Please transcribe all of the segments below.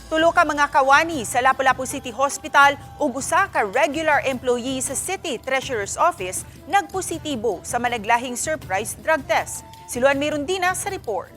Tulo ka mga kawani sa Lapu-Lapu City Hospital ug usa ka regular employee sa City Treasurer's Office nagpositibo sa managlahing surprise drug test. Si Luan Mirundina sa report.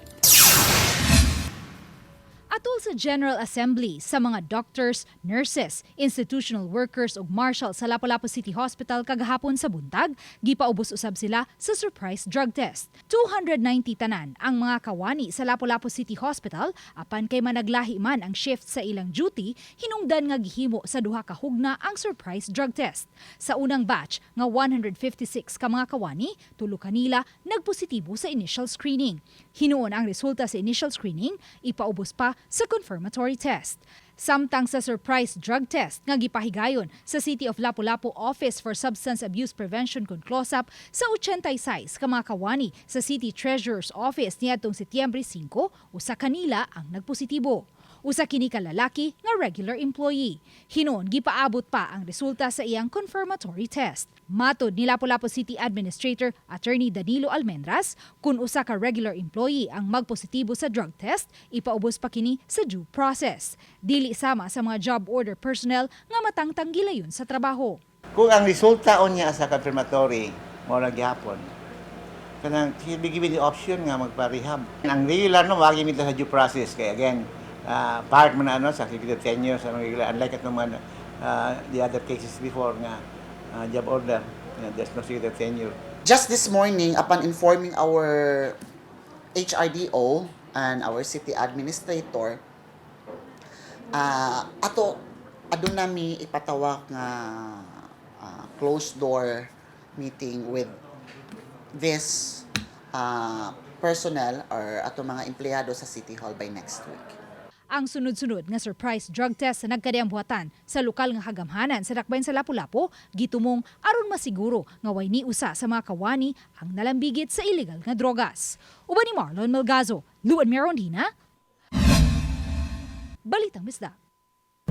Atol sa General Assembly sa mga doctors, nurses, institutional workers ug marshal sa Lapu-Lapu City Hospital kagahapon sa buntag, gipaubos usab sila sa surprise drug test. 290 tanan ang mga kawani sa Lapu-Lapu City Hospital, apan kay managlahi man ang shift sa ilang duty, hinungdan nga gihimo sa duha ka hugna ang surprise drug test. Sa unang batch nga 156 ka mga kawani, tulo kanila nagpositibo sa initial screening. Hinuon ang resulta sa initial screening, ipaubos pa sa confirmatory test. Samtang sa surprise drug test nga gipahigayon sa City of Lapu-Lapu Office for Substance Abuse Prevention kon CLOSAP sa 86 ka mga kawani sa City Treasurer's Office niadtong Setyembre 5, usa kanila ang nagpositibo. Usa kini ka lalaki nga regular employee. Hinuon gipaabot pa ang resulta sa iyang confirmatory test. Matod ni Lapu-Lapu City Administrator Attorney Danilo Almendras, kung usa ka regular employee ang magpositibo sa drug test, ipaubos pa kini sa due process. Dili sama sa mga job order personnel nga matangtang gilayon sa trabaho. Kung ang resulta unya sa confirmatory mao ra gihapon, kanang he'll be given the option nga magpa-rehab. Ang regular, no, wagi mi sa due process kay again, part man na ano sa executive tenure sa regular, unlike atong mga the other cases before nga job order, there's no executive tenure. Just this morning, upon informing our HRDO and our city administrator, ato aduna mi ipatawag nga closed door meeting with this personnel or ato mga empleyado sa City Hall by next week. Ang sunod-sunod nga surprise drug test sa nagkadiang buhatan sa lokal nga kagamhanan sa dakbayan sa Lapu-Lapu gitumong aron masiguro nga way ni usa sa mga kawani ang nalambigit sa illegal nga drogas. Uban ni Marlon Melgazo, Luan Merondina, Balitang Bisdak.